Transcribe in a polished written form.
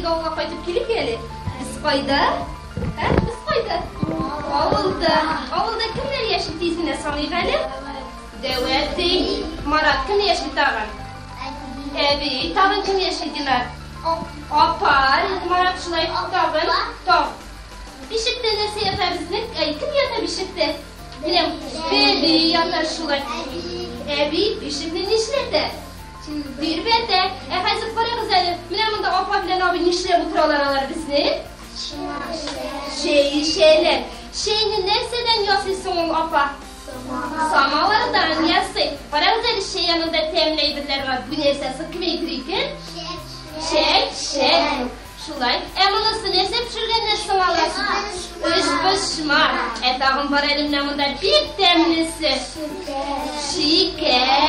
бик авылга кайтып килик әле. Без кайда? Ә, без кайда? Авылда. Авылда кемнәр яши тиз генә саныйк әле? Дәү әти. Марат, кем яши тагын? Әби. Тагын кем яши, Динар? Апа. Марат шулай тагын. Таг. Бишектә нәрсә ята безнең? Әй, кем ята бишектә? Менә бәби ята шулай. Әби бишекне нишләтә? Тирбәтә. Ә хәзер карагыз әле, менә монда апа белән абый нишләп утыралар алар безне? Чәй эчәләр. Чәйне нәрсәдән ясый соң ул апа? Самавырдан ясый. Карагыз әле, чәй янында тәмле әйберләр бар. Бу нәрсә соң, кем әйтер икән? Чәк, чәк. Шулай. Ә монысы нәрсә пешергәннәр соң алар? Өчпочмак. Ә тагын бар әле менә монда бик тәмлесе. Шикәр.